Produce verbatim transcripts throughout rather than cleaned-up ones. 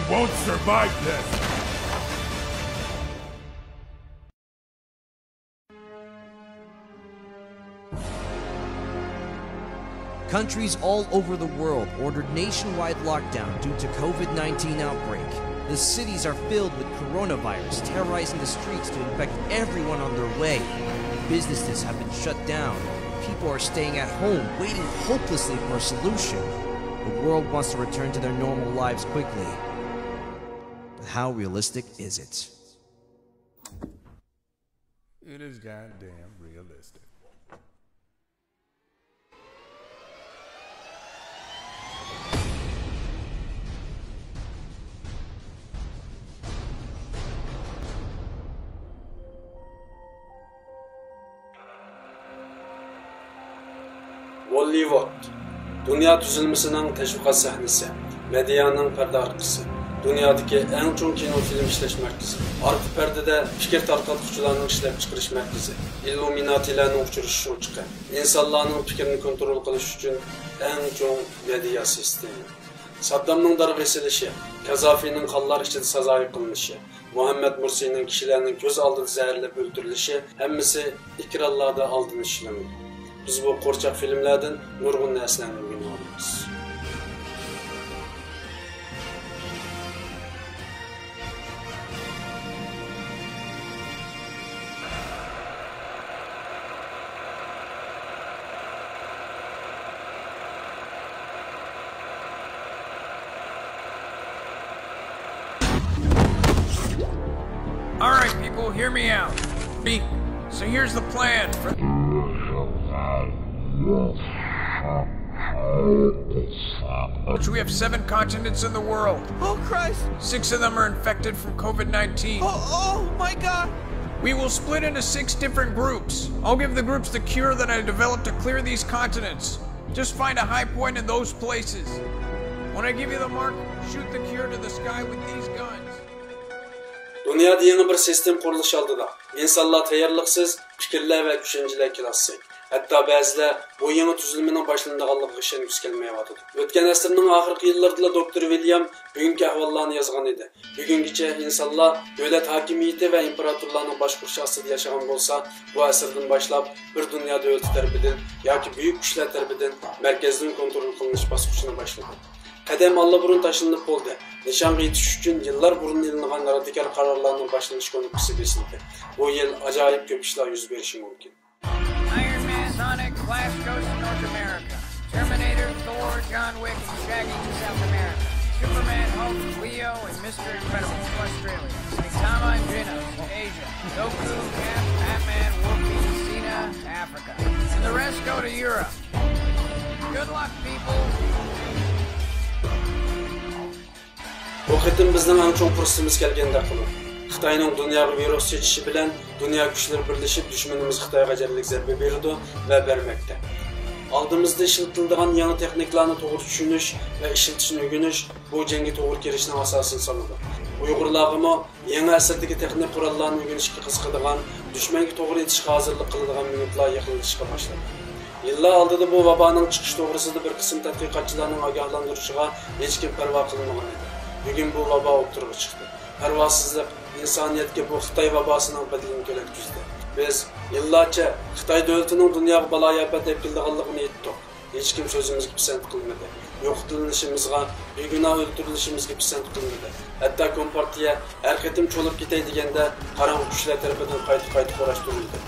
Won't survive this. Countries all over the world ordered nationwide lockdown due to COVID nineteen outbreak. The cities are filled with coronavirus terrorizing the streets to infect everyone on their way. Businesses have been shut down. People are staying at home, waiting hopelessly for a solution. The world wants to return to their normal lives quickly. But how realistic is it? It is goddamn realistic. بوللىۋۇد، دۇنيا تۈزۈلمىسىنىڭ تەشۋىقات سەھنىسى، مېدىيانىڭ پەردە ئارقىسى، دۇنيادىكى ئەڭ چوڭ كىنو فىلىم ئىشلەش مەركىزى، ئارقا پەردىدە پىكىر تارقاتقۇچىلارنىڭ ئىشلەپچىقىرىش مەركىزى، ئىللۇمىناتىلارنىڭ ئۇچرىشىش ئوچىقى، ئىنسانلارنىڭ پىكرىنى كونترول قىلىش ئۈچۈن ئەڭ چوڭ مېدىيا سىستېما. ساددامنىڭ دارغا ئېسىلىشى، كازافىنىڭ قانلار ئىچىدە سازايى قىلىنىشى، مۇھەممەد مۇرسىنىڭ كىشىلەرنىڭ كۆز ئالدىدا زەھەرلەپ ئۆلتۈرۈلۈشى، ھەممىسى ئېكرانلاردا ئالدىن ئىشلىنىدۇ. بىز بۇ قورچاق فىلىملەردىن نۇرغۇن نەرسىلەرنى ئۆگىنىۋالىمىز. All right, people, hear me out. Be- So here's the plan for which we have seven continents in the world. Oh, Christ! Six of them are infected from COVID nineteen. Oh, oh, my God! We will split into six different groups. I'll give the groups the cure that I developed to clear these continents. Just find a high point in those places. When I give you the mark, shoot the cure to the sky with these guns. دۇنيادا يېڭى بىر سىستېما قۇرۇلۇش ئالدىدا. ئىنسانلار تەييارلىقسىز، پىكىرلەر ۋە چۈشەنچىلەر كىلاسسىز. ھەتتا بەزىلەر بۇ يېڭى تۈزۈلمىنىڭ باشلىنىدىغانلىقىغا ئىشەنگۈسى كەلمەيۋاتىدۇ. ئۆتكەن ئەسىرنىڭ ئاخىرقى يىللىرىدىلا دوكتور ۋىليام بۈگۈنكى ئەھۋاللارنى يازغان ئىدى. بۈگۈنگىچە ئىنسانلار دۆلەت ھاكىمىيىتى ۋە ئىمپېراتورلارنىڭ باشقۇرۇشى ئاستىدا ياشىغان بولسا، بۇ ئەسىردىن باشلاپ بىر دۇنيا دۆلىتى تەرىپىدىن ياكى بۈيۈك كۈچلەر تەرىپىدىن مەركەزدىن كونترول قىلىنىش باسقۇچىنى باشلىدى. قەدەم ئاللىبۇرۇن تاشلىنىپ بولدى. نىشانغا يېتىش ئۈچۈن يىللار بۇرۇن ئېلىنغان رادىكال قارارلارنىڭ باشلىنىش كۇنۇپكىسى بېسىلدى. بۇ يىل ئاجايىپ كۆپ ئىشلار يۈز بېرىشى مۇمكىن. Iron Man, Sonic, Flash goes to North America. Terminator, Thor, John Wick, and Shaggy to South America. Superman, Hulk, Leo, and Mister Incredible to Australia. Saitama and Genos to Asia. Goku, Cap, Batman, Wolverine, Cena to Africa. And the rest go to Europe. Good luck, people. بۇ قېتىم بىزنىڭ ئەڭ چوڭ پۇرسىتىمىز كەلگەندەك قىلىدۇ. خىتاينىڭ دۇنياغا ۋىرۇس چېچىشى بىلەن دۇنيا كۈچلىرى بىرلىشىپ دۈشمىنىمىز خىتايغا جەللىك زەربە بېرىدۇ ۋە بەرمەكتە. ئالدىمىزدا ئىشلىتىلىدىغان يېڭى تېخنىكىلارنى توغرا چۈشىنىش ۋە ئىشلىتىشنى ئۆگىنىش بۇ جەڭگە توغرا كىرىشنىڭ ئاساسىنى سالىدۇ. ئۇيغۇرلارغىمۇ يېڭى ئەسىردىكى تېخنىك قوراللارنى ئۆگىنىشكە قىزىقىدىغان، دۈشمەنگە توغرا ئېتىشقا ھازىرلىق قىلىدىغان مىنۇتلار يېقىنلىشىشقا باشلىدى. يىللار ئالدىدا بۇ ۋابانىڭ چىقىشى توغرىسىدا بىر قىسىم تەتقىقاتچىلارنىڭ ئاگاھلاندۇرۇشىغا ھېچكىم پەرۋا قىلمىغان ئىدى. بۈگۈن بۇ ۋابا ئوتتۇرىغا چىقتى. پەرۋاسىزلىق ئىنسانىيەتكە بۇ خىتاي ۋاباسىنىڭ بەدىلىنى تۆلەتكۈزدى. بىز يىللارچە خىتاي دۆلىتىنىڭ دۇنياغا بالايىئاپەت ئېلىپ كېلىدىغانلىقىنى ئېيتتۇق. ھېچكىم سۆزىمىزگە پىسەنت قىلمىدى. يوقىتىلىشىمىزغا، بىگۇناھ ئۆلتۈرۈلۈشىمىزگە پىسەنت قىلمىدى. ھەتتا كومپارتىيە ھەر قېتىم چولۇپ كېتەي دېگەندە، قاراڭغۇ كۈچلەر تەرىپىدىن قايتا-قايتا قوراشتۇرۇلدى.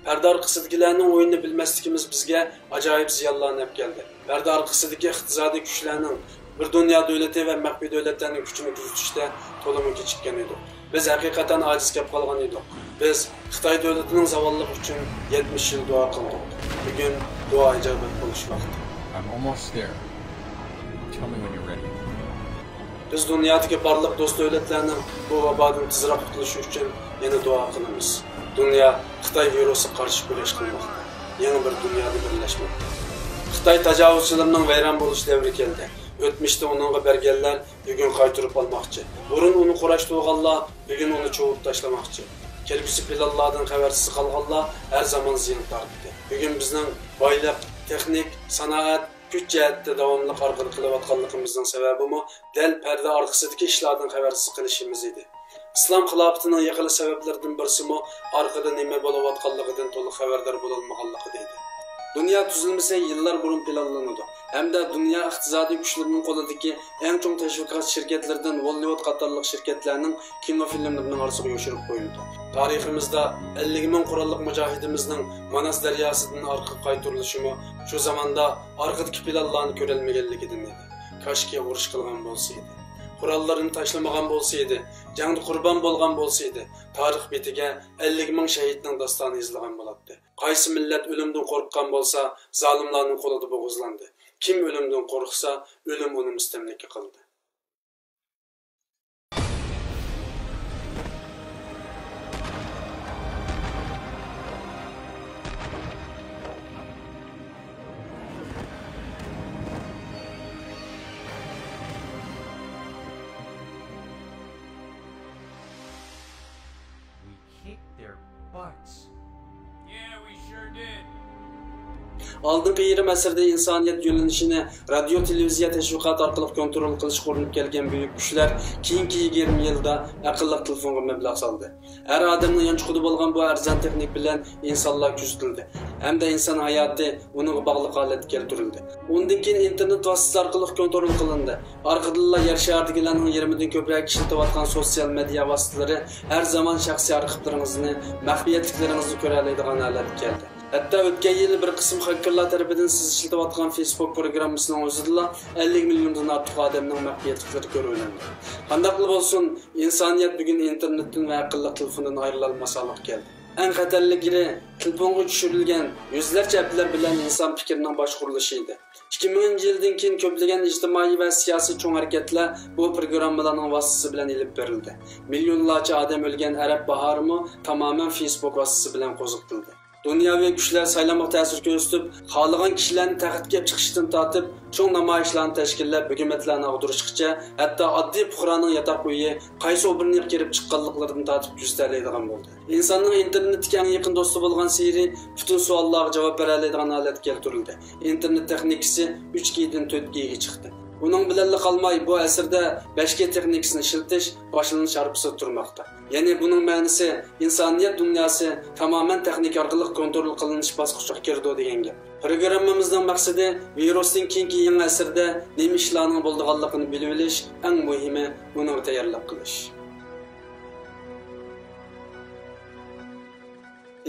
پەردە ئارقىسىدىكىلەرنىڭ ئويۇنىنى بىلمەسلىكىمىز بىزگە ئاجايىپ زىيانلارنى ئەپ كەلدى. پەردە ئارقىسىدىكى ئىقتىسادىي كۈچلەرنىڭ بىر دۇنيا دۆلىتى ۋە مەخپىي دۆلەتلەرنىڭ كۈچىنى كۆزىتىشتە تولىمۇ كېچىككەن ئىدۇق. بىز ھەقىقەتەن ئاجىز كەپ قالغان ئىدۇق. بىز خىتاي دۆلىتىنىڭ زاۋاللىقى ئۈچۈن يەتمىش يىل دۇئا قىلدۇق. بۈگۈن دۇئا ئىجابەت بولۇش ۋاقتى. I'm almost there. Tell me when you're ready. بىز دۇنيادىكى بارلىق دوست دۆلەتلەرنىڭ بۇ ۋابادىن تېزراق قۇتۇلۇشى ئۈچۈن يەنە دۇئا قىلىمىز. دۇنيا خىتاي ۋىرۇسىغا قارشى كۈرەش قىلماقتا. يېڭى بىر دۇنيادا بىرلەشمەكتە. خىتاي تاجاۋۇزچىلىرىنىڭ ۋەيران بولۇش دەۋرى كەلدى. ئۆتمۈشتە ئۇنىڭغا بەرگەنلەر بۈگۈن قايتۇرۇپ ئالماقچى. بۇرۇن ئۇنى قۇراشتۇرغانلار بۈگۈن ئۇنى چۇۋۇپ تاشلىماقچى. كەلگۈسى پىلانلاردىن خەۋەرسىز قالغانلار ھەر زامان زىيان تارتتى. بۈگۈن بىزنىڭ بايلىق، تېخنىك، سانائەت، كۈچ جەھەتتە داۋاملىق ئارقىدا قېلىۋاتقانلىقىمىزنىڭ سەۋەبىمۇ دەل پەردە ئارقىسىدىكى ئىشلاردىن خەۋەرسىز قېلىشىمىز ئىدى. ئىسلام خىلاپىتىنىڭ يىقىلىش سەۋەبلىرىدىن بىرسىمۇ ئارقىدا نېمە بولۇۋاتقانلىقىدىن تولۇق خەۋەردار بولالمىغانلىقىدا ئىدى. دۇنيا تۈزۈلمىسى يىللار بۇرۇن پىلانلىنىدۇ ھەمدە دۇنيا ئىقتىسادىي كۈچلىرىنىڭ قولىدىكى ئەڭ چوڭ تەشۋىقات شىركەتلىرىدىن ھوللىۋۇد قاتارلىق شىركەتلەرنىڭ كىنو فىلىملىرىنىڭ ئارىسىغا يوشۇرۇپ قويۇلىدۇ. تارىخىمىزدا ئەللىك مىڭ قوراللىق مۇجاھىدىمىزنىڭ ماناس دەرياسىدىن ئارقىغا قايتۇرۇلۇشىمۇ شۇ زاماندا ئارقىدىكى پىلانلارنى كۆرەلمىگەنلىكىدىن ئىدى. كاشكى ئۇرۇش قىلغان بولسا ئىدى. قوراللىرىنى تاشلىمىغان بولسا ئىدى. جەڭدە قۇربان بولغان بولسا ئىدى. تارىخ بېتىگە ئەللىك مىڭ شەھىدنىڭ داستانى يېزىلغان بولاتتى. قايسى مىللەت ئۆلۈمدىن قورققان بولسا، زالىملارنىڭ قولىدا بوغۇزلاندى. كىم ئۆلۈمدىن قورقسا، ئۆلۈم ئۇنى مۇستەملىكە قىلدى. We kicked their butts. Yeah, we sure did. ئالدىنقى يېرىم ئەسىردە ئىنسانىيەت يۆنىلىشىنى رادىيو، تېلېۋىزىيە، تەشۋىقات ئارقىلىق كونترول قىلىشقا ئۇرۇنۇپ كەلگەن بۈيۈك كۈچلەر كېيىنكى يىگىرمە يىلدا ئەقىللىق تېلېفونغا مەبلەغ سالدى. ھەر ئادەمنىڭ يانچۇقىدا بولغان بۇ ئەرزان تېخنىك بىلەن ئىنسانلار كۆزىتىلدى ھەمدە ئىنسان ھاياتى ئۇنىڭغا باغلىق ھالەتكە كەلتۈرۈلدى. ئۇندىن كېيىن ئىنتېرنېت ۋاسىتىسى ئارقىلىق كونترول قىلىندى. ئارقىدىنلا يەر شارىدىكىلەرنىڭ يېرىمىدىن كۆپرەك ئىشلىتىۋاتقان سوتسىيال مېدىيا ۋاسىتىلىرى ھەر زامان شەخسىي ئارخىپلىرىڭىزنى، مەخپىيەتلىكلىرىڭىزنى كۆرەلەيدىغان ھالەتكە كەلدى. ھەتتا ئۆتكەن يىلى بىر قىسىم خاككېرلار تەرىپىدىن سىز ئىشلىتىۋاتقان فېيسبۇك پروگراممىسىنىڭ ئۆزىدىلا ئەللىك مىليوندىن ئارتۇق ئادەمنىڭ مەخپىيەتلىكلىرى كۆرۈۋېلىندى. قانداقلا بولسۇن، ئىنسانىيەت بۈگۈن ئىنتېرنېتتىن ۋە ئەقىللىق تېلېفوندىن ئايرىلالماس ھالغا كەلدى. ئەڭ خەتەرلىكلىرى تېلېفونغا چۈشۈرۈلگەن يۈزلەرچە ئەپلەر بىلەن ئىنسان پىكرىنىڭ باشقۇرۇلۇشى ئىدى. ئىككى مىڭىنچى يىلدىن كېيىن كۆپلىگەن ئىجتىمائىي ۋە سىياسىي چوڭ ھەرىكەتلەر بۇ پروگراممىلارنىڭ ۋاسىتىسى بىلەن ئېلىپ بېرىلدى. مىليونلارچە ئادەم ئۆلگەن ئەرەب باھارىمۇ تامامەن فېيسبۇك ۋاسىتىسى بىلەن قوزغىتىلدى. دۇنياۋى كۈچلەر سايلامغا تەسىر كۆرسىتىپ، خالىغان كىشىلەرنى تەختكە ئېلىپ چىقىشتىن تارتىپ، چوڭ نامايىشلارنى تەشكىللەپ، ھۆكۈمەتلەرنى ئاغدۇرۇشقىچە، ھەتتا ئاددىي پۇقرانىڭ ياتاق ئۆيى، قايسى ئوبورنىغا كىرىپ چىققانلىقلىرىدىن تارتىپ كۆزىتەلەيدىغان بولدى. ئىنساننىڭ ئىنتېرنېتتىكى ئەڭ يېقىن دوستى بولغان سىرى پۈتۈن سوئاللارغا جاۋاب بېرەلەيدىغان ھالەتكە كەلتۈرۈلدى. ئىنتېرنېت تېخنىكىسى ئۈچ گىدىن تۆت گىگە چىقتى. ئۇنىڭ بىلەنلا قالماي، بۇ ئەسىردە بەش گى تېخنىكىسىنى ئىشلىتىش باشلىنىش ھارپىسىدا تۇرماقتا. يەنى بۇنىڭ مەنىسى، ئىنسانىيەت دۇنياسى تامامەن تېخنىكا ئارقىلىق كونترول قىلىنىش باسقۇچىغا كىرىدۇ دېگەن گەپ. پروگراممىمىزنىڭ مەقسىتى ۋىرۇستىن كېيىنكى يېڭى ئەسىردە نېمە ئىشلارنىڭ بولىدىغانلىقىنى بىلىۋېلىش، ئەڭ مۇھىمى ئۇنىڭغا تەييارلىق قىلىش.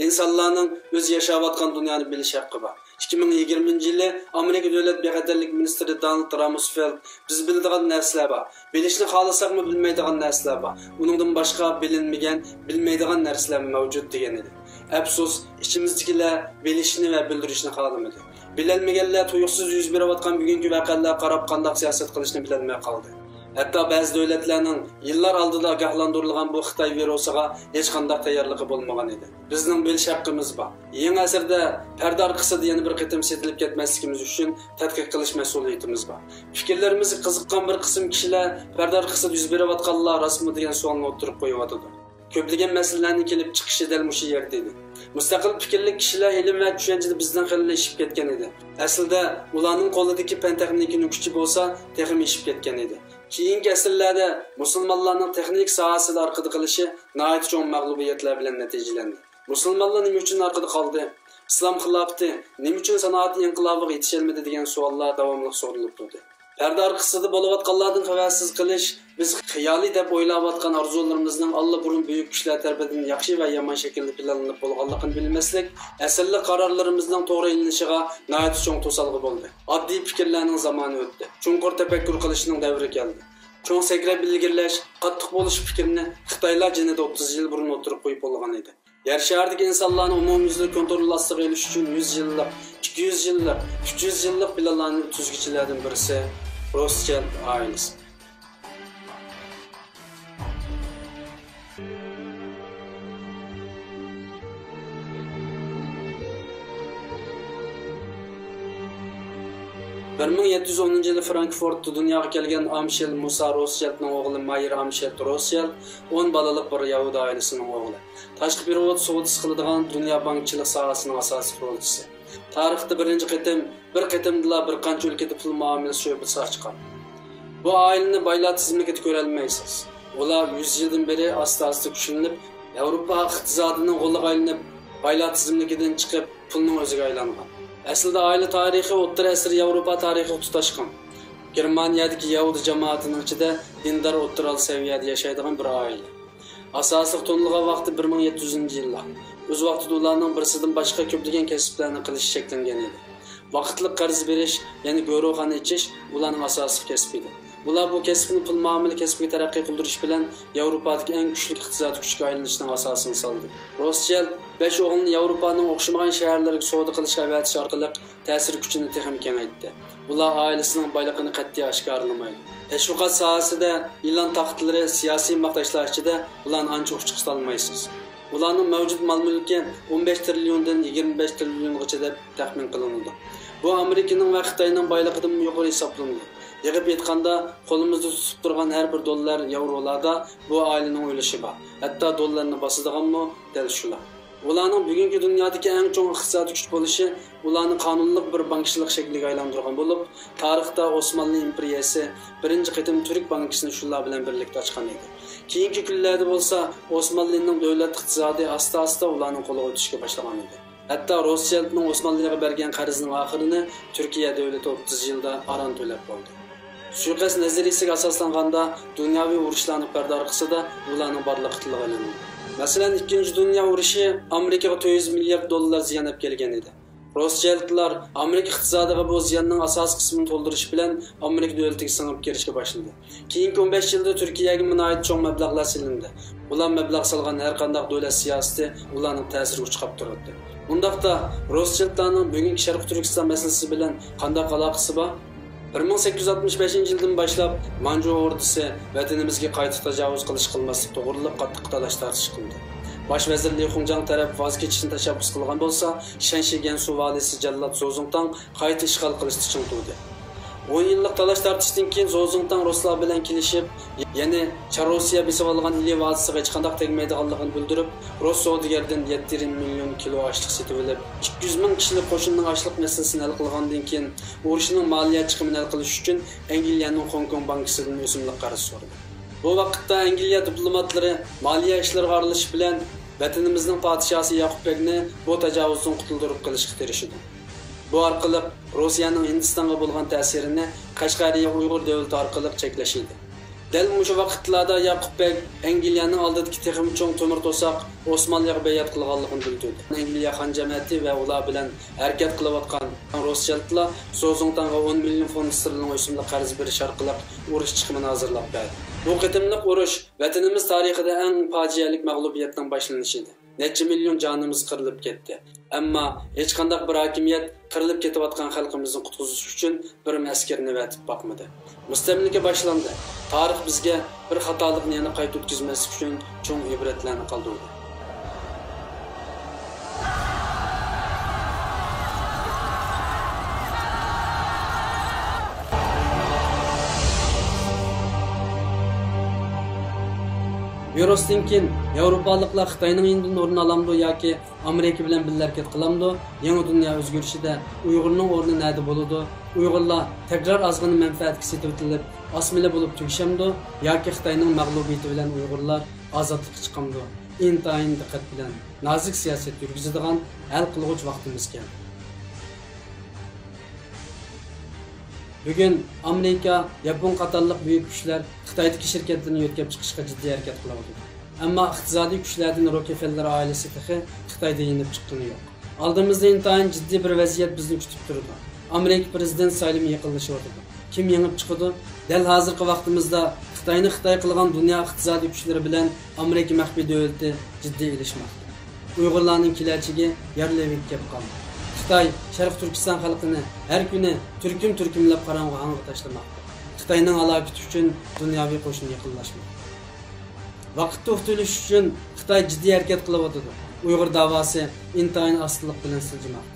ئىنسانلارنىڭ ئۆزى ياشاۋاتقان دۇنيانى بىلىش ھەققى بار. ئىككى مىڭ يىگىرمىنچى يىلى ئامېرىكا دۆلەت بىخەتەرلىك مىنىستىرى دونالد رامسفېلد، «بىز بىلىدىغان نەرسىلەر بار، بىلىشنى خالىساقمۇ بىلمەيدىغان نەرسىلەر بار، ئۇنىڭدىن باشقا بىلىنمىگەن، بىلمەيدىغان نەرسىلەرمۇ مەۋجۇت» دېگەن ئىدى. ئەپسۇس، ئىچىمىزدىكىلەر بىلىشنى ۋە بىلدۈرۈشنى خالىمىدى. بىلەلمىگەنلەر تۇيۇقسىز يۈز بېرىۋاتقان بۈگۈنكى ۋەقەلەرگە قاراپ قانداق سىياسەت قىلىشنى بىلەلمەي قالدى. ھەتتا بەزى دۆلەتلەرنىڭ يىللار ئالدىدا ئاگاھلاندۇرۇلغان بۇ خىتاي ۋىرۇسىغا ھېچقانداق تەييارلىقى بولمىغان ئىدى. بىزنىڭ بىلىش ھەققىمىز بار. يېڭى ئەسىردە پەردە ئارقىسىدا يەنە بىر قېتىم سېتىلىپ كەتمەسلىكىمىز ئۈچۈن تەتقىق قىلىش مەسئۇلىيىتىمىز بار. پىكىرلىرىمىزگە قىزىققان بىر قىسىم كىشىلەر «پەردە ئارقىسىدا يۈز بېرىۋاتقانلار راستمۇ؟» دېگەن سوئالنى ئوتتۇرىغا قويۇۋاتىدۇ. كۆپلىگەن مەسىلىلەرنىڭ كېلىپ چىقىشى دەل مۇشۇ يەردە ئىدى. مۇستەقىل پىكىرلىك كىشىلەر ئىلىم ۋە چۈشەنچىدە بىزدىن خېلىلا ئېشىپ كەتكەن ئىدى. ئەسلىدە ئۇلارنىڭ قولىدىكى پەن-تېخنىكىنىڭ كۈچى بولسا تېخىمۇ ئېشىپ كەتكەن ئىدى. كېيىنكى ئەسىرلەردە مۇسۇلمانلارنىڭ تېخنىكا ساھەسىدە ئارقىدا قېلىشى ناھايىتى چوڭ مەغلۇبىيەتلەر بىلەن نەتىجىلەندى. مۇسۇلمانلار نېمە ئۈچۈن ئارقىدا قالدى؟ ئىسلام خىلاپىتى نېمە ئۈچۈن سانائەت ئىنقىلابىغا يېتىشەلمىدى دېگەن سوئاللار داۋاملىق سورىلىپ تۇردى. پەردە ئارقىسىدا بولۇۋاتقانلاردىن خەۋەرسىز قېلىش، بىز خىيالىي دەپ ئويلاۋاتقان ئارزۇلىرىمىزنىڭ ئاللىبۇرۇن بۈيۈك كۈچلەر تەرىپىدىن ياخشى ۋە يامان شەكىلدە پىلانلىنىپ بولغانلىقىنى بىلمەسلىك، ئەسىرلىك قارارلىرىمىزنىڭ توغرا ئېلىنىشىغا ناھايىتى چوڭ توسالغۇ بولدى. ئاددىي پىكىرلەرنىڭ زامانى ئۆتتى. چوڭقۇر تەپەككۇر قىلىشنىڭ دەۋرى كەلدى. چوڭ سەكرەپ ئىلگىرىلەش، قاتتىق بولۇش پىكرىنى خىتايلار جېنىدا ئوتتۇز يىل بۇرۇن ئوتتۇرىغا قويۇپ بولغان ئىدى. يەر شارىدىكى ئىنسانلارنى ئومۇميۈزلۈك كونترول ئاستىغا ئېلىش ئۈچۈن يۈز يىللىق، ئىككى يۈز يىللىق، ئۈچ يۈز يىللىق پىلانلارنى تۈزگۈچىلەردىن بىرسى روسچىلد ئائىلىسى. بىر مىڭ يەتتە يۈز ئونىنچى يىلى فرانكفورتتا دۇنياغا كەلگەن ئامشېل مۇسا روسچىلدنىڭ ئوغلى مايېر ئامشېلد روسچىلد ئون بالىلىق بىر يەھۇدىي ئائىلىسىنىڭ ئوغلى. تاشقى پېرېۋوت سودىسى قىلىدىغان دۇنيا بانكىچىلىق ساھەسىنىڭ ئاساسىي قۇرۇلۇشچىسى. تارىختا بىرىنچى قېتىم، بىر قېتىمدىلا بىر قانچە ئۆلكىدە پۇل مۇئامىلىسى شۆبىسى ئاچقان. بۇ ئائىلىنى بايلار تىزىملىكىدە كۆرەلمەيسىز. ئۇلار يۈز يىلدىن بېرى ئاستا-ئاستا كۈچلىنىپ، ياۋروپا ئىقتىسادىنىڭ غولىغا ئايلىنىپ، بايلار تىزىملىكىدىن چىقىپ، پۇلنىڭ ئۆزىگە ئايلانغان. ئەسلىدە ئائىلە تارىخى ئوتتۇرا ئەسىر ياۋروپا تارىخىغا تۇتاشقان. گېرمانىيەدىكى يەھۇدىي جامائىتىنىڭ ئىچىدە دىندار ئوتتۇرا سەۋىيەدە ياشايدىغان بىر ئائىلە. ئاساسلىق تونۇلغان ۋاقتى بىر مىڭ يەتتە يۈزىنچى يىللار. ئۆز ۋاقتىدا ئۇلارنىڭ بىرسىدىن باشقا كۆپلىگەن كەسىپلەرنى قىلىشى چەكلەنگەن ئىدى. ۋاقىتلىق قەرز بېرىش، يەنى گۆروخانا ئېچىش ئۇلارنىڭ ئاساسلىق كەسپى ئىدى. ئۇلار بۇ كەسىپنى پۇل مۇئامىلە كەسپىگە تەرەققىي قىلدۇرۇش بىلەن ياۋروپادىكى ئەڭ كۈچلۈك ئىقتىسادىي كۈچكە ئايلىنىشنىڭ ئاساسىنى سالدى. روسچىلد بەش ئوغلىنى ياۋروپانىڭ ئوخشىمىغان شەھەرلىرىگە سودا قىلىشقا ئەۋەتىش ئارقىلىق تەسىر كۈچىنى تېخىمۇ كېڭەيتتى. ئۇلار ئائىلىسىنىڭ بايلىقىنى قەتئىي ئاشكارىلىمايدۇ. تەشۋىقات ساھەسىدە ئېلان تاختىلىرى، سىياسىي ماختاشلار ئىچىدە ئۇلارنى ئانچە ئۇچقا سالمايسىز. ئۇلارنىڭ مەۋجۇت مال مۈلكى ئون بەش تىرىليوندىن يىگىرمە بەش تىرىليونغىچە دەپ تەخمىن قىلىنىدۇ. بۇ ئامېرىكىنىڭ ۋە خىتاينىڭ بايلىقىدىنمۇ يۇقىرى ھېسابلىنىدۇ. يىغىپ ئېيتقاندا، قولىمىزدا تۇتۇپ تۇرغان ھەر بىر دوللار ياۋرولاردا بۇ ئائىلىنىڭ ئۈلۈشى بار. ھەتتا دوللارنى باسىدىغانمۇ دەل شۇلار. ئۇلارنىڭ بۈگۈنكى دۇنيادىكى ئەڭ چوڭ ئىقتىسادىي كۈچ بولۇشى ئۇلارنى قانۇنلۇق بىر بانكىچىلىق شەكلىگە ئايلاندۇرغان بولۇپ، تارىختا ئوسمانلى ئىمپېرىيەسى بىرىنچى قېتىم تۈرك بانكىسىنى شۇلار بىلەن بىرلىكتە ئاچقان ئىدى. كېيىنكى كۈنلەردە بولسا ئوسمانلىنىڭ دۆلەت ئىقتىسادى ئاستا-ئاستا ئۇلارنىڭ قولىغا ئۆتۈشكە باشلىغان ئىدى. ھەتتا روسچىلدنىڭ ئوسمانلىغا بەرگەن قەرزىنىڭ ئاخىرىنى تۈركىيە دۆلىتى ئوتتۇز يىلدا ئاران تۆلەپ بولدى. سۇيىقەست نەزەرىيىسىگە ئاساسلانغاندا، دۇنياۋى ئۇرۇشلارنىڭ پەردە ئارقىسىدا ئۇلارنىڭ بارلىقى تىلغا ئېلىندى. مەسىلەن، ئىككىنچى دۇنيا ئۇرۇشى ئامېرىكىغا تۆت يۈز مىليارد دوللار زىيان ئەپ كەلگەن ئىدى. روسچىلدلار ئامېرىكا ئىقتىسادىغا بۇ زىياننىڭ ئاساسىي قىسمىنى تولدۇرۇش بىلەن ئامېرىكا دۆلىتىگە سىڭىپ كىرىشكە باشلىدى. كېيىنكى ئون بەش يىلدا تۈركىيەگە ناھايىتى چوڭ مەبلەغلەر سېلىندى. ئۇلار مەبلەغ سالغان ھەر قانداق دۆلەت سىياسىتى ئۇلارنىڭ تەسىرىگە ئۇچراپ تۇراتتى. ئۇنداقتا، روسچىلدلارنىڭ بۈگۈنكى شەرقىي تۈركىستان مەسىلىسى بىلەن قانداق ئالاقىسى بار؟ بىر مىڭ سەككىز يۈز ئاتمىش بەشىنچى يىلدىن باشلاپ مانجۇ ئوردىسى ۋەتىنىمىزگە قايتا تاجاۋۇز قىلىش قىلماسلىق توغرىلىق قاتتىق تالاش-تارتىش قىلدى. باش ۋەزىر لى خۇڭجاڭ تەرەپ ۋاز كېچىشنى تەشەببۇس قىلغان بولسا، شەنشى گەنسۇ ۋالىسى جاللات زوزۇڭتاڭ قايتا ئىشغال قىلىشتا چىڭ تۇردى. ئون يىللىق تالاش-تارتىشتىن كېيىن زوزۇڭتاڭ رۇسلار بىلەن كېلىشىپ، يەنى چار رۇسىيە بېسىۋالغان ئىلى ۋادىسىغا ھېچقانداق تەگمەيدىغانلىقىنى بىلدۈرۈپ، رۇس سودىگەردىن يەتتە يېرىم مىليون كىلو ئاشلىق سېتىۋېلىپ، ئىككى يۈز مىڭ كىشىلىك قوشۇننىڭ ئاشلىق مەسىلىسىنى ھەل قىلغاندىن كېيىن، ئۇرۇشنىڭ مالىيە چىقىمىنى ھەل قىلىش ئۈچۈن ئەنگلىيەنىڭ خوڭكوڭ بانكىسىدىن ئۆسۈملۈك قەرز سورىدى. بۇ ۋاقىتتا ئەنگلىيە دىپلوماتلىرى مالىيە ئىشلىرىغا ئارىلىشىش بىلەن ۋەتىنىمىزنىڭ پادىشاھى ياقۇپ بەگنى بۇ تاجاۋۇزدىن قۇتۇلدۇرۇپ قېلىشقا تىرىشىدۇ. بۇ ئارقىلىق روسىيەنىڭ ھىندىستانغا بولغان تەسىرىنى قەشقەرىيە ئۇيغۇر دۆلىتى ئارقىلىق چەكلەش ئىدى. دەل مۇشۇ ۋاقىتلاردا ياقۇپ بەگ ئەنگلىيەنىڭ ئالدىدىكى تېخىمۇ چوڭ تۆمۈر توساق ئوسمانلىغا بەيئەت قىلغانلىقىنى بىلدۈردى. ئەنگلىيە خان جەمەتى ۋە ئۇلار بىلەن ھەرىكەت قىلىۋاتقان روسچىلدلار زوزۇڭتاڭغا ئون مىليون فونت ستېرلىنىڭ ئۆسۈملۈك قەرز بېرىش ئارقىلىق ئۇرۇش چىقىمىنى ھازىرلاپ بەردى. بۇ قېتىملىق ئۇرۇش ۋەتىنىمىز تارىخىدا ئەڭ پاجىئەلىك مەغلۇبىيەتنىڭ باشلىنىشى ئىدى. نەچچە مىليون جانىمىز قىرىلىپ كەتتى. ئەمما ھېچقانداق بىر ھاكىمىيەت قىرىلىپ كېتىۋاتقان خەلقىمىزنى قۇتقۇزۇش ئۈچۈن بىرمۇ ئەسكىرىنى ئەۋەتىپ باقمىدى. مۇستەملىكە باشلاندى. تارىخ بىزگە بىر خاتالىقنى يەنە قايتا ئۆتكۈزمەسلىك ئۈچۈن چوڭ ئىبرەتلەرنى قالدۇردى. ۋىرۇستىن كېيىن ياۋروپالىقلار خىتاينىڭ يېنىدىن ئورۇن ئالامدۇ ياكى ئامېرىكا بىلەن بىللە ھەرىكەت قىلامدۇ؟ يېڭى دۇنيا ئۆزگىرىشىدە ئۇيغۇرنىڭ ئورنى نەدە بولىدۇ؟ ئۇيغۇرلار تەكرار ئازغىنە مەنپەئەتكە سېتىۋېتىلىپ، ئاسمىلە بولۇپ تۈگىشەمدۇ ياكى خىتاينىڭ مەغلۇبىيىتى بىلەن ئۇيغۇرلار ئازادلىققا چىقامدۇ؟ ئىنتايىن دىققەت بىلەن نازۇك سىياسەت يۈرگۈزىدىغان ھەل قىلغۇچ ۋاقتىمىز كەلدى. بۈگۈن ئامېرىكا، ياپون قاتارلىق بۈيۈك كۈچلەر خىتايدىكى شىركەتلىرىنى يۆتكەپ چىقىشقا جىددىي ھەرىكەت قىلىۋاتىدۇ. ئەمما ئىقتىسادىي كۈچلەردىن روكفېللېر ئائىلىسى تېخى خىتايدا يېنىپ چىققىنى يوق. ئالدىمىزدا ئىنتايىن جىددىي بىر ۋەزىيەت بىزنى كۈتۈپ تۇرىدۇ. ئامېرىكا پىرېزىدېنت سايلىمى يېقىنلىشىۋاتىدۇ. كىم يېڭىپ چىقىدۇ؟ دەل ھازىرقى ۋاقتىمىزدا خىتاينى خىتاي قىلغان دۇنيا ئىقتىسادىي كۈچلىرى بىلەن ئامېرىكا مەخپىي دۆلىتى جىددىي ئېلىشماقتا. ئۇيغۇرلارنىڭ كېلەچىكى يار لېۋىگە كەپ قالدى. خىتاي شەرقىي تۈركىستان خەلقىنى ھەر كۈنى تۈركۈم-تۈركۈملەپ قاراڭغۇ ھاڭغا تاشلىماقتا. خىتاينىڭ ھالاكىتى ئۈچۈن دۇنياۋى قوشۇن يېقىنلاشماقتا. ۋاقىت توختىتىلىش ئۈچۈن خىتاي جىددىي ھەرىكەت قىلىۋاتىدۇ. ئۇيغۇر داۋاسى ئىنتايىن ئاستىلىق بىلەن سىلجىماقتا.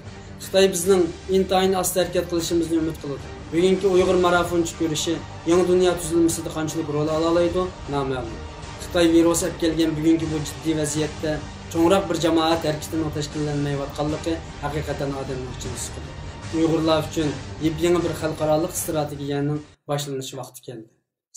خىتاي بىزنىڭ ئىنتايىن ئاستا ھەرىكەت قىلىشىمىزنى ئۈمىد قىلىدۇ. بۈگۈنكى ئۇيغۇر مارافونچى كۈرىشى يېڭى دۇنيا تۈزۈلمىسىدە قانچىلىك رول ئالالايدۇ، نامەلۇم. خىتاي ۋىرۇسى ئەپ كەلگەن بۈگۈنكى بۇ جىددىي ۋەزىيەتتە چوڭراق بىر جامائەت ھەرىكىتىنىڭ تەشكىللەنمەيۋاتقانلىقى ھەقىقەتەن ئادەمنىڭ ئىچىنى سىقىدۇ. ئۇيغۇرلار ئۈچۈن يېپيېڭى بىر خەلقئارالىق ئىستراتېگىيەنىڭ باشلىنىش ۋاقتى كەلدى.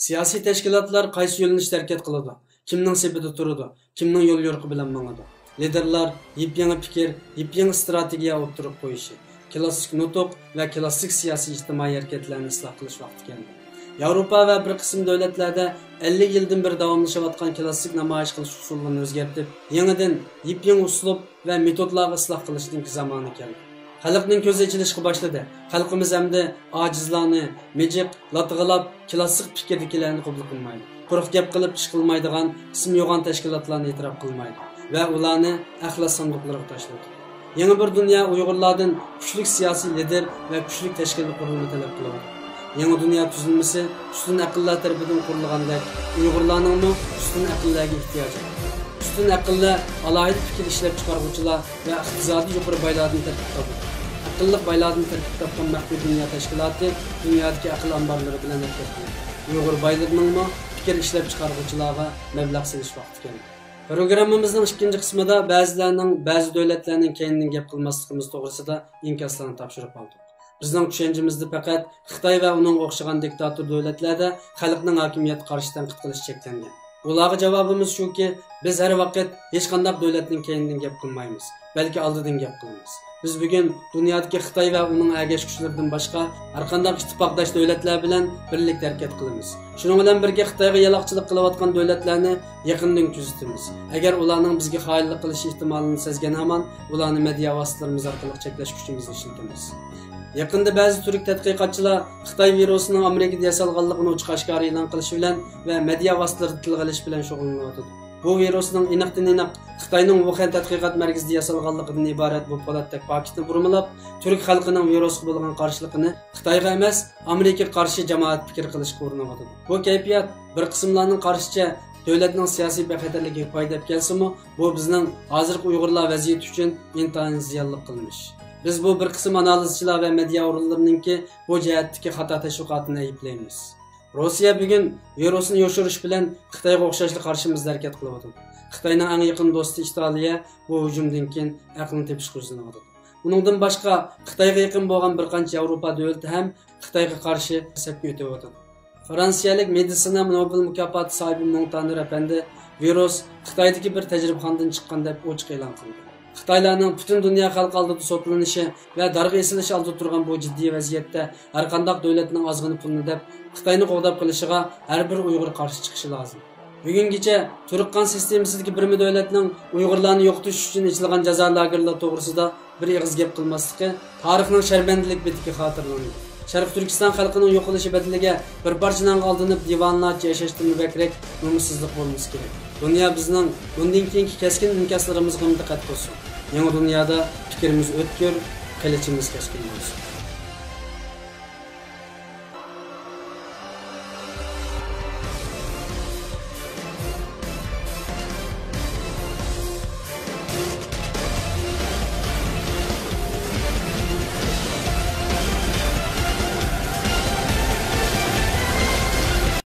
سىياسىي تەشكىلاتلار قايسى يۆنىلىشتە ھەرىكەت قىلىدۇ، كىمنىڭ سېپىدە تۇرىدۇ، كىمنىڭ يوليورۇقى بىلەن ماڭىدۇ؟ لىدېرلار يېپيېڭى پىكىر، يېپيېڭى ئىستراتېگىيە ئوتتۇرىغا قويۇشى، كلاسسىك نۇتۇق ۋە كلاسسىك سىياسىي ئىجتىمائىي ھەرىكەتلەرنى ئىسلاھ قىلىش ۋاقتى كەلدى. ياۋروپا ۋە بىر قىسىم دۆلەتلەردە ئەللىك يىلدىن بېرى داۋاملىشىۋاتقان كلاسسىك نامايىش قىلىش ئۇسۇللىرىنى ئۆزگەرتىپ، يېڭىدىن يېپيېڭى ئۇسلۇب ۋە مېتودلارغا ئىسلاھ قىلىشنىڭكى زامانى كەلدى. خەلقنىڭ كۆزى ئېچىلىشقا باشلىدى. خەلقىمىز ئەمدى ئاجىزلارنى مىجىق، لاتىغىلاپ، كلاسسىك پىكىردىكىلەرنى قوبۇل قىلمايدۇ. قۇرۇق گەپ قىلىپ ئىش قىلمايدىغان ئىسمى يوغان تەشكىلاتلارنى ئېتىراپ قىلمايدۇ ۋە ئۇلارنى ئەخلەت ساندۇقلىرىغا تاشلايدۇ. يېڭى بىر دۇنيا ئۇيغۇرلاردىن كۈچلۈك سىياسىي لىدېر ۋە كۈچلۈك تەشكىلىي قۇرۇلما تەلەپ قىلىدۇ. يېڭى دۇنيا تۈزۈلمىسى ئۈستۈن ئەقىللەر تەرىپىدىن قۇرۇلغاندەك، ئۇيغۇرلارنىڭمۇ ئۈستۈن ئەقىللەرگە ئېھتىياجى بار. ئۈستۈن ئەقىللەر ئالاھىدە پىكىر ئىشلەپچىقارغۇچىلار ۋە ئىقتىسادىي يۇقىرى بايلاردىن تەركىب تاپىدۇ. ئەقىللىق بايلاردىن تەركىب تاپقان مەخپىي دۇنيا تەشكىلاتى دۇنيادىكى ئەقىل ئامبارلىرى بىلەن ھەرىكەت قىلىدۇ. ئۇيغۇر بايلىرىنىڭمۇ پىكىر ئىشلەپچىقارغۇچىلارغا مەبلەغ سېلىش ۋاقتى كەلدى. پروگراممىمىزنىڭ ئىككىنچى قىسمىدا بەزىلەرنىڭ بەزى دۆلەتلەرنىڭ كەينىدىن گەپ قىلماسلىقىمىز توغرىسىدا ئىنكاسلارنى تاپشۇرۇپ ئالدۇق. بىزنىڭ چۈشەنچىمىزدە پەقەت خىتاي ۋە ئۇنىڭغا ئوخشىغان دىكتاتور دۆلەتلەردە خەلقنىڭ ھاكىمىيەتكە قارشى تەنقىد قىلىش چەكلەنگەن. ئۇلارغا جاۋابىمىز شۇكى، بىز ھەر ۋاقىت ھېچقانداق دۆلەتنىڭ كەينىدىن گەپ قىلمايمىز، بەلكى ئالدىدىن گەپ قىلىمىز. بىز بۈگۈن دۇنيادىكى خىتاي ۋە ئۇنىڭ ئەگەشكۈچىلىرىدىن باشقا ھەرقانداق ئىتتىپاقداش دۆلەتلەر بىلەن بىرلىكتە ھەرىكەت قىلىمىز. شۇنىڭ بىلەن بىرگە خىتايغا يالاقچىلىق قىلىۋاتقان دۆلەتلەرنى يېقىندىن كۆزىتىمىز. ئەگەر ئۇلارنىڭ بىزگە خائىنلىق قىلىش ئېھتىمالىنى سەزگەن ھامان ئۇلارنى مېدىيا ۋاسىتىلىرىمىز ئارقىلىق چەكلەش كۈچىمىزنى ئىشلىتىمىز. يېقىندا بەزى تۈرك تەتقىقاتچىلار خىتاي ۋىرۇسىنىڭ ئامېرىكىدا ياسالغانلىقىنى ئوچۇق ئاشكارا ئېلان قىلىشى بىلەن ۋە مېدىيا ۋاسىتىلىرىدا تىلغا ئېلىشى بىلەن شۇغۇللىنىۋاتىدۇ. بۇ ۋىرۇسنىڭ ئېنىقتىن ئېنىق خىتاينىڭ ۋۇخەن تەتقىقات مەركىزىدە ياسالغانلىقىدىن ئىبارەت بۇ پولاتتەك پاكىتنى بۇرمىلاپ، تۈرك خەلقىنىڭ ۋىرۇسقا بولغان قارشىلىقىنى خىتايغا ئەمەس، ئامېرىكىغا قارشى جامائەت پىكرى قىلىشقا ئۇرۇنۇۋاتىدۇ. بۇ كەيپىيات بىر قىسىملارنىڭ قارىشىچە دۆلەتنىڭ سىياسىي بىخەتەرلىكىگە پايدا ئەپ كەلسىمۇ، بۇ بىزنىڭ ھازىرقى ئۇيغۇرلار ۋەزىيىتى ئۈچۈن ئىنتايىن زىيانلىق قىلمىش. بىز بۇ بىر قىسىم ئانالىزچىلار ۋە مېدىيا ئورۇنلىرىنىڭكى بۇ جەھەتتىكى خاتا تەشۋىقاتىنى ئەيىبلەيمىز. روسىيە بۈگۈن ۋىرۇسنى يوشۇرۇش بىلەن خىتايغا ئوخشاشلا قارشىمىزدا ھەرىكەت قىلىۋاتىدۇ. خىتاينىڭ ئەڭ يېقىن دوستى ئىتالىيە بۇ ھۇجۇمدىن كېيىن ئەقلىنى تېپىشقا يۈزلىنىۋاتىدۇ. ئۇنىڭدىن باشقا، خىتايغا يېقىن بولغان بىر قانچە ياۋروپا دۆلىتى ھەم خىتايغا قارشى سەپكە ئۆتۈۋاتىدۇ. فرانسىيەلىك مېدىتسىنا نوبېل مۇكاپاتى ساھىبى مونتانېر ئەپەندى ۋىرۇس خىتايدىكى بىر تەجرىبىخانىدىن چىققان دەپ ئوچۇق ئېلان قىلدى. خىتايلارنىڭ پۈتۈن دۇنيا خەلقى ئالدىدا سوتلىنىشى ۋە دارغا ئېسىلىش ئالدىدا تۇرغان بۇ جىددىي ۋەزىيەتتە ھەرقانداق دۆلەتنىڭ ئازغىنە پۇلنى دەپ، خىتاينى قوغداپ قېلىشىغا ھەر بىر ئۇيغۇر قارشى چىقىشى لازىم. بۈگۈنگىچە تۈرك قان سىستېمىسىدىكى بىرمۇ دۆلەتنىڭ ئۇيغۇرلارنى يوقىتىش ئۈچۈن ئېچىلغان جازا لاگېرلىرى توغرىسىدا بىر ئېغىز گەپ قىلماسلىقى تارىخنىڭ شەرمەندىلىك بېتىگە خاتىرىلىنىدۇ. شەرقىي تۈركىستان خەلقىنىڭ يوقىلىشى بەدىلىگە بىر پارچە نانغا ئالدىنىپ، دىۋانىلارچە ياشاشتىنمۇ بەكرەك نومۇسسىزلىق بولمىسا كېرەك. دۇنيا بىزنىڭ بۇندىن كېيىنكى كەسكىن ئىنكاسلىرىمىزغىمۇ دىققەت قىلسۇن. يېڭى دۇنيادا پىكرىمىز ئۆتكۈر، قىلىچىمىز كەسكىن بولسۇن.